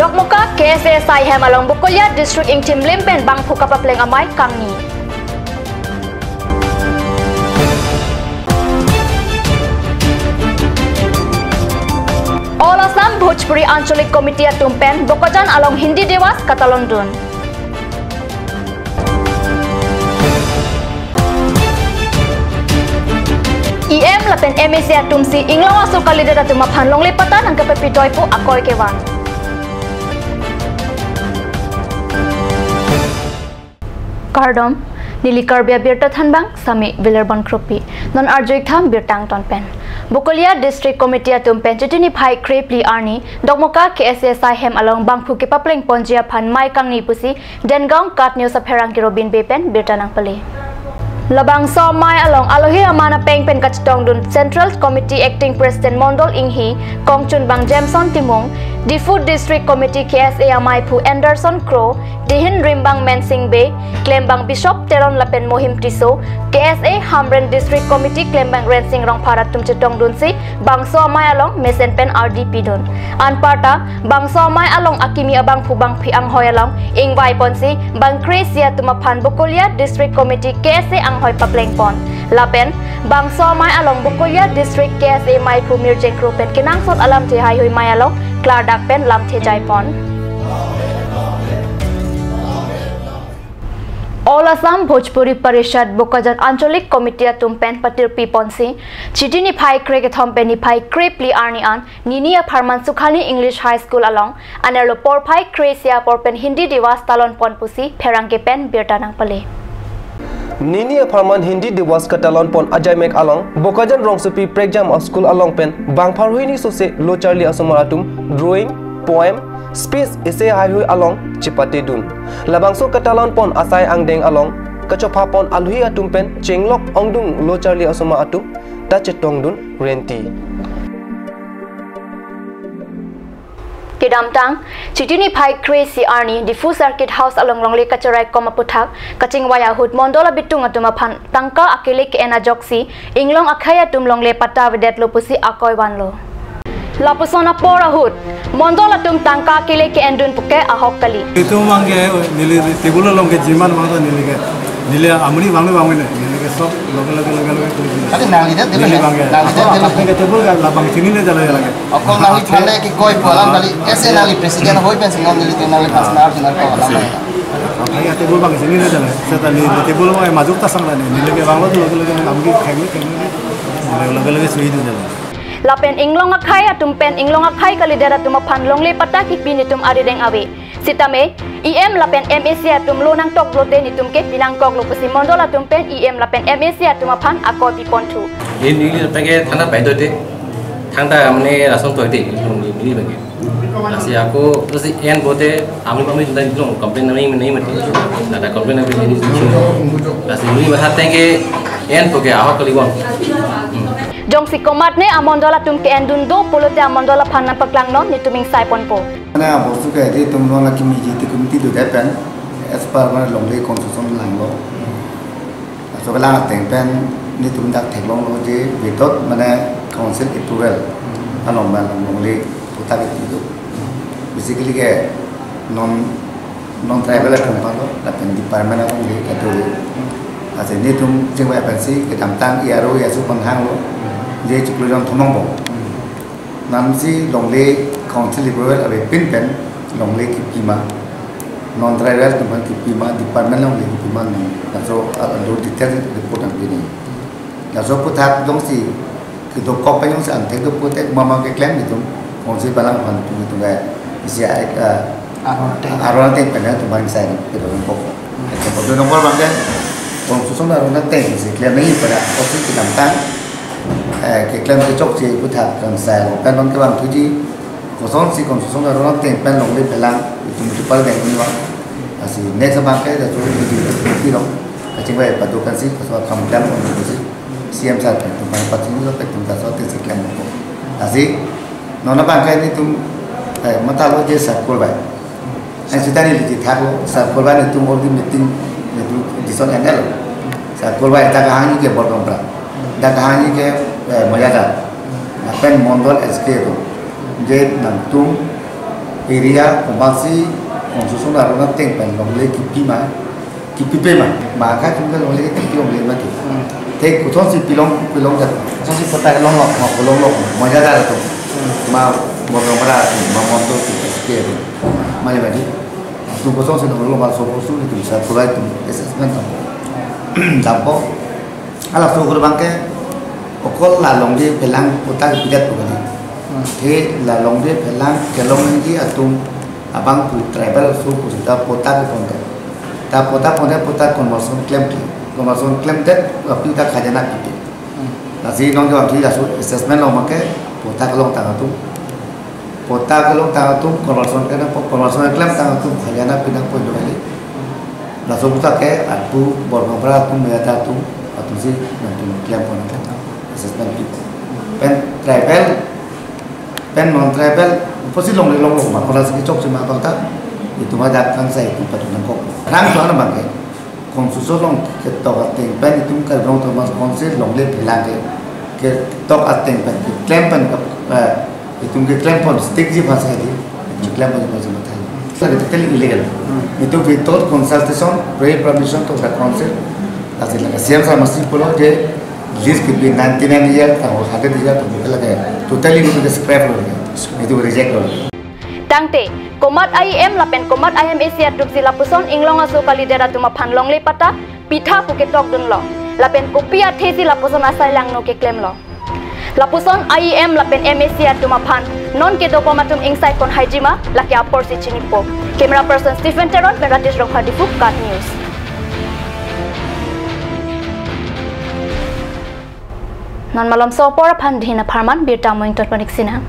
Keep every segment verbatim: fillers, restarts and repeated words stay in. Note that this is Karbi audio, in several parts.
Dokmoka K S A Saihem along Bokolia District Ingthim Lim pen bangphu kapapleng amei kangni. All Assam Bhojpuri Anchalik Committee atum pen Bokajan along Hindi Diwas katalondun. E M lapen M A C atum si inglong aso kalidet atum aphan longle patta nangkepepitoi pu akoi kevang. Kardom, neli Karbi Abirta thanbang, Sami Vilerbon Kropi. Non arju-ik tham birta angton pen. Bokolia District Committee atum pen Chiti niphai krephli arni, Dokmoka K S A Saihem along bangphu kepapleng ponji aphan mei kangni pusi, Dengaon Kat News apherangke Robin Bey pen birta nangpale. Labangso amei along alohi aman apeng pen kachetongdun Central Committee Acting President Mondol Inghi, kongchunbang Jameson Timung, Diphu District Committee K S A ameiphu Anderson Kro, dihin rimbang Mensing Bey, klembang Bishop Teron lapen Mohim Tisso, K S A Hamren District Committee klembang Rensing Rongphar atum chetongdunsi, bangso amei along mesen pen ardi pidun. Anparta, bangso amei along akimi abangphu bangphi anghoi along ingvai ponsi, bang kre-isi atum aphan Bokolia District Committee K S A anghoi papleng pon. Lapen, bangso amei along Bokolia District K S A meiphu Mirjeng Kro pen kenangsot alamthe haihui mei along klardak pen lamthe jai pon. All Assam Bhojpuri Parishad Bokajan Anchalik Committee atum pen patirpi ponsi, Chiti niphai krekethom pen niphai krephli arni an, Nini apharman Sukhani English High School along, anerlo porphai kre-isi apor pen Hindi Diwas talon pon pusi pherangke pen birta nangpale. Nini apharman Hindi Diwas katalon pon ajaimek along, Bokajan rongsopi prekjam a-school along pen, bang pharhui ni sose lo charli asomar atum, drawing, poem, speech, essay haihui along chepatedun. Labangso katalon pon asai angdeng along, kachopha pon alohi atum pen, chenglok ongdung lo charli asomar atum, ta chetongdun renti. Kedamtang, Chiti niphai kre-isi arni, Diphu Circuit House along longle kacherai kom aputhak, kachingvai ahut Mondol abitung atum aphan tangka akele ke-en ajoksi, inglong akhei atum longle patta avedetlo pusi akoi vanlo. Lapuson apor ahut, Mondol atum tangka akele ke-endun puke ahok kali. Itum abangke, neli table along ke jiman abang ta neli ke, neli amri abang abang ne, neli ke sob loge loge loge loge. Tadi nang lihat dia neli abangke. Nang lihat dia. Apa ke table kan labang chinine jala lagi. Ako nang lihat ke koi pu alam kali. Ese nang lihat president hoi pen singon neli tu nang lihat pas nar sinar ko alam. Apa ke table abang chinine jala. Seta neli table abang majok ta sang neli. Neli ke abang lo tu loge loge amri kheng kheng. Loge loge sui tu jala. Lapen inglong akhei atum pen inglong akhei kalidet atum aphan longle patta kipi netum arideng ave. Sitame, E M lapen M A C atum lo nangtok lote netum ke pinangkoklo pusi Mondol atum pen E M lapen M A C atum aphan akoi piponthu. Ini, ini tangke thangta pai dote, thangta mane lason toite, ini, ini bagi. Lasi ako, lasi en bote, ami kami sudah bilang complain nami, nami mati. Ada complain nami, ini, lasi ini bahas tangke en poke ahok kali bang. Hmm. Jongsi komatne amondol atum ke-endun do pulote amondol aphan nangpaklangnon netum ingsai ponpo. Mane abostu ke di tum non la kimi ji ti kum ti do de pen, as per mane longle constitution langlo. Laso kelang ateng pen netum dak theklonglo je without mane council approval along mane longle puthak ti do. Basically ke non, non tribal atum aphanlo, lapen department along le kadole. Lasi netum chingvai pensi kedamtang E R O ya su panghanglo. Je chiklo jon thomong bom. Namsi longle council approval avepin pen longle kipima. Non tribal atum aphan kipima, department longle kipima non. Laso, ah, lo detail report nangpini. Laso aputhak jongsi kedokok pen jongsi angthek do pulote mama keklem netum, council balang aphan netum netum ke isi ai, ah, aron ateng, aron ateng pen netum bang sai netum kedokok. Kedokok do nombor bangke, constitution aron ateng si klem nangji pada, osi kedamtang, eh, keklem kechokche aputhak kangsai along pen non kevang thuji, kosonsi constitution aron ateng pen longle phelang, itum itum pal deng ni wa. Lasi next abangke, laso itum itum itum long, kachingvai padu kansi, kaso kam klem on si. C M sir pen, tum pen patsi ni lo pen tum kaso te si klem ko. Lasi, non abangke netum, eh, matha lo je sir Kolbai. Ang sita neli ti thak lo, sir Kolbai netum already meeting, netum dison N L. Sir Kolbai ta kahang ke Borgaon Pra. Ta kahang ke, eh, Moyaja. Lapen Mondol S K to. Je nangtum, Area komatsi constitution aron ateng pen longle kipi ma, kipipe ma, ma ka tum ke longle kipi longle mati. Hmm. Te kothon si pilong, pilong jat. Kothon si patta longlok. Ma pilonglok, ma jada atum. Hmm. Ma Borgaonpara atum, ma Mondo atum, S K atum. Mane mati. Atum kothon si longlok, ma so kosu ni tum sa pura atum assessment atum. Dampo. Halaso ahut abang ke okol la longri phelang patta kepidet pu kali. Hmm. Te la longri phelang kelong nangji atum abang pu tribal aso pu sita patta kepondet. Ta patta pondet, patta conversion klemkle. Conversion klemdet, aphi ta khajana pipe. Hmm. Lasi nonke abang ke laso assessment along abang ke patta kelongtang atum. Patta kelongtang atum conversion ke nangpo, conversion klemtang atum khajana pi nangpo indo kali. Laso aputhak ke atum Borgaonpara atum, Meyata atum, atum si nangtum klempo nangpo. Assessment pi. Pen tribal, pen non tribal, apotsi longle longlok ma, kola si chokche ma abang ta, itum ajat kangsai itum patu nangkok. Rang tuan abang ke. Constitution along ketok ateng pen itum Karbi Anglong Autonomous Council longle phelang ke, ketok ateng pen keklem pen ke, eh, itum keklem pon stick ji phasa di, keklem pon phasa mathai. Sa ke totally illegal. Hmm. Itum without consultation, prior permission to the council, lasi lake C M sir masi pulo je lease kepi ninety-nine year, ta hundred year, to buka lake totally itum ke scrap lo, itum reject lo. Tangte, komat I E M lapen komat I M A C atum si lapuson inglong aso kalidet atum aphan longle patta pitha pu ketokdunlo. Lapen kopi athe si lapuson asai langno keklemlo. Lapuson I E M lapen M A C atum aphan non kedobom atum ingsai kon haijima, lake apor si chinipo. Camera person Stephen Teron pen Rajesh Rongphar, Diphu, KAT News. Non malomso apor aphan dhin apharman birta mo ington panik sina.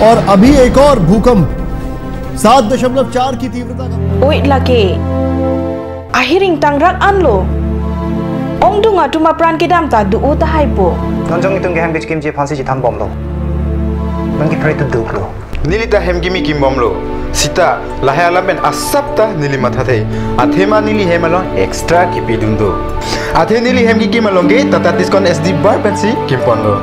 और अभी एक और भूकंप सात दशमलव चार की तीव्रता का। Oi lake. Ahiring tangrak anlo. Ongdung atum apran kedam ta do-o tahai po. Non jong itum ke hem kechikimji aphansi chethan bomlo. Non ke pray to duklo. Neli ta hem kimi kimbomlo. Sita lahai alam pen asap ta neli mathathe. Athema neli hem along extra kipidun do. Athe neli hem kikim along ke Tata Tiscon S D Bar pensi kimponlo.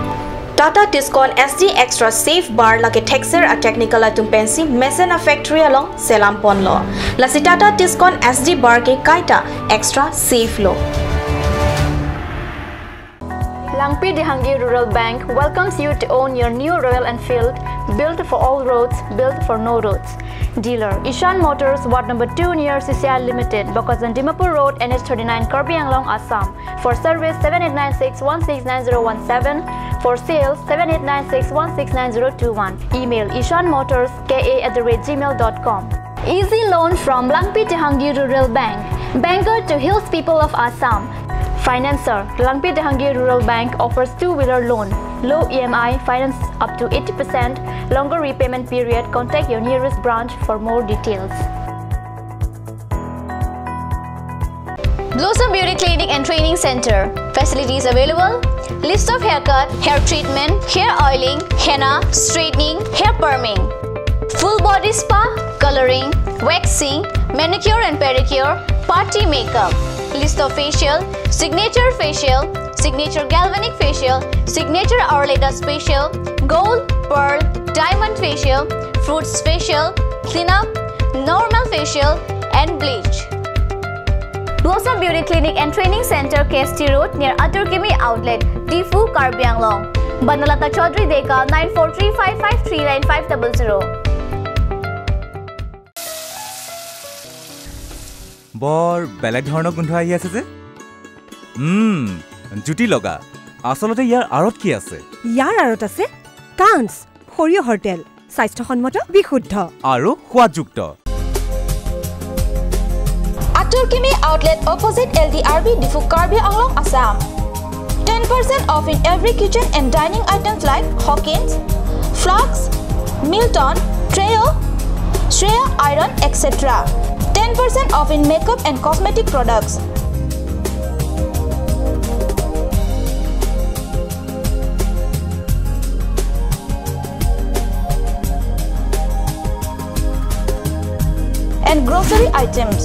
Tata Tiscon S D Extra Safe Bar lake thekser a-technical atum pensi mesen a-factory along selam ponlo. Lasi Tata Tiscon S D Bar ke kaita extra safe lo. Langpi Dehangi Rural Bank welcomes you to own your new Royal Enfield, built for all roads, built for no roads. Dealer, Ishan Motors, Ward number two near C C I Limited, Bokajan Dimapur Road, N H thirty-nine, Karbi Anglong, Assam. For service, seven eight nine six one six nine zero one seven. For sales, seven eight nine six one six nine zero two one. Email, ishan motors K A at the rate gmail dot com. Easy loan from Langpi Dehangi Rural Bank, banker to hills people of Assam. Financer, Langpi Dehangi Rural Bank offers two-wheeler loan, low E M I, finance up to eighty percent, longer repayment period. Contact your nearest branch for more details. Blossom Beauty Clinic and Training Center. Facilities available: list of haircut, hair treatment, hair oiling, henna, straightening, hair perming, full body spa, coloring, waxing, manicure and pedicure, party makeup, list of facial, signature facial, signature galvanic facial, signature Ayurveda facial, gold, pearl, diamond facial, fruits facial, cleanup, normal facial, and bleach. Blossom Beauty Clinic and Training Center, K S T Road, near Atur Kimi Outlet, Diphu, Karbi Anglong. Banalata Chaudhary Deka, nine four three five five three nine five double zero. বৰ বেলেগ ধৰণৰ গোন্ধ আহি আছে যে। উম, জুতি লগা। আচলতে ইয়াৰ আঁৰত কি আছে? ইয়াৰ আঁৰত আছে কাঞ্চ সৰিয়হৰ তেল, স্বাস্থ্যসন্মত, বিশুদ্ধ আৰু সোৱাদযুক্ত। Atur Kimi Outlet, opposite L D R B, Diphu, Karbi Anglong, Assam. Ten percent off in every kitchen and dining items like Hawkins, Flask, Milton, Trio, Shreya Iron, et cetera. Ten percent off in makeup and cosmetic products. And grocery items.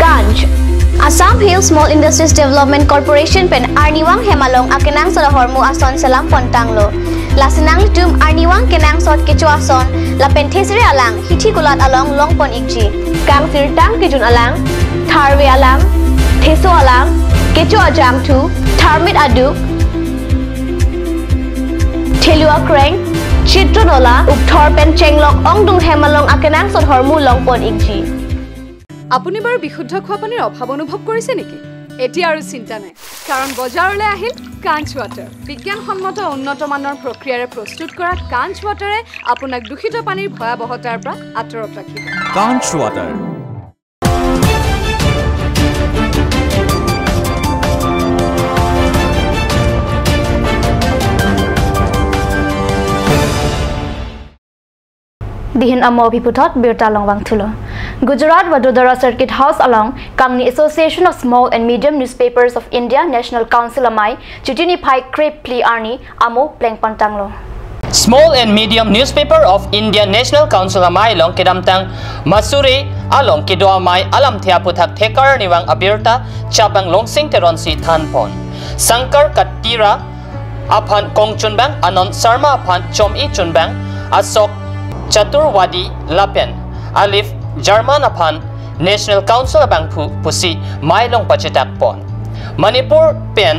Kancch. Assam Hill Small Industries Development Corporation pen arnivang hem along akenangsot ahormu ason selam pontanglo. Lasi nanglitum arnivang kenangsot kecho ason lapen thesere alang hithi kulat along longpon ikji. Kangsirtang kejun alang, tharve alang, theso alang, kecho ajangthu, tharmit aduk, thelu akreng, chitro nola, ukthor pen chenglok ongdung hem along akenangsot ahormu longpon ikji. আপুনি বাৰু বিশুদ্ধ খোৱা পানীৰ অভাৱ অনুভৱ কৰিছে নেকি? এতিয়া আৰু চিন্তা নাই, কাৰণ বজাৰলৈ আহিল কাঞ্চ ৱাটাৰ। বিজ্ঞানসন্মত উন্নত মানৰ প্ৰক্ৰিয়াৰে প্ৰস্তুত কৰা কাঞ্চ ৱাটাৰে আপোনাক দূষিত পানীৰ ভয়াৱহতাৰ পৰা আঁতৰত ৰাখিব। কাঞ্চ water. Dihin amo aphi puthot birta along vangthulo. Gujarat Vadodara Circuit House along kangni Association of Small and Medium Newspapers of India National Council amei Chuti niphai krepli arni amo plengpontanglo. Small and Medium Newspaper of India National Council amei along kedamtang Masuri along kedo amei alamthe aphuthak thekar arnivang abirta Chabang Longsing Teronsi thanpon. Sankar Katira aphan kongchunbang, Anand Sharma aphan chom-i chunbang, Ashok Chaturvedi lapen Alif German aphan National Council abangphu pusi mei along pachetakpon. Manipur pen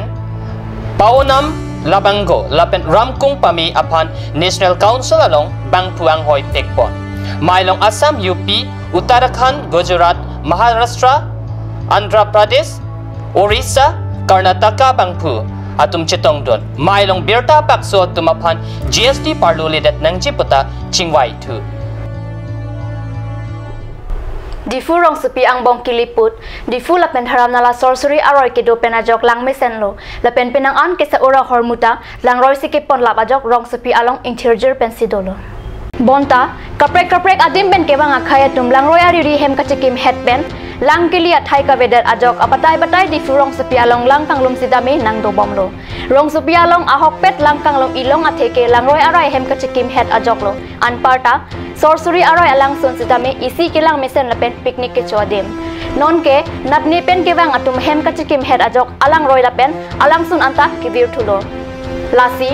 Paonam Labango lapen Ramkung Pami aphan National Council along bangphu anghoi pekpon. Mei along Assam, U P, Uttarakhand, Gujarat, Maharashtra, Andhra Pradesh, Orissa, Karnataka bangphu atum chetongdun. Mei along birta pakso atum aphan G S T parlo ledet nangji puta chingvaithu. Diphu rongsopi angbong keliput, Diphu lapen Dharamnala sorsori aroi kedo pen ajok lang mesenlo, lapen penang an kesa ura ahormu ta langroi si keponlap ajok rongsopi along ingthirjir pensi dolo. Bonta kaprek kaprek adim pen kevang akhei atum langroi ariri hem kachekimhet pen lang keli athai kavedet ajok abatai batai Diphu rongsopi along lang kanglum sitame nangdobomlo. Rongsopi along ahokpet lang kanglum ilong atheke langroi aroi hem kachekimhet ajoklo. Anparta sorsori aroi alangsun sitame isi kelang mesen lapen picnic kecho adim. Nonke natne pen kevang atum hem kachekimhet ajok alangroi lapen alangsun anta kevirthulo. Lasi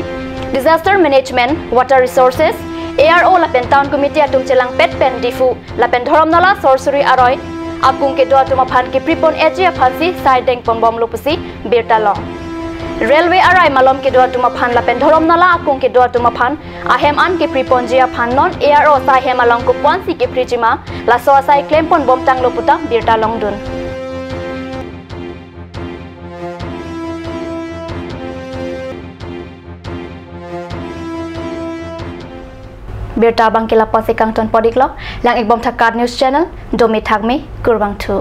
Disaster Management, Water Resources, A R O lapen Town Committee atum chelangpet pen Diphu lapen Dharamnala sorsori aroi akung kedo atum aphan kepripon eji aphansi sai dengponbomlo pusi birta long. Railway aroi malom kedo atum aphan lapen Dharamnala akung kedo atum aphan ahem an kepriponji aphan non A R O sai hem along kopuansi kepriji ma, laso asai klempon bomtanglo puta birta longdun. Birta abangke lapusi kangton podik lo, lang-ikbom tha KAT News Channel, domi thakmi, kurvangthu.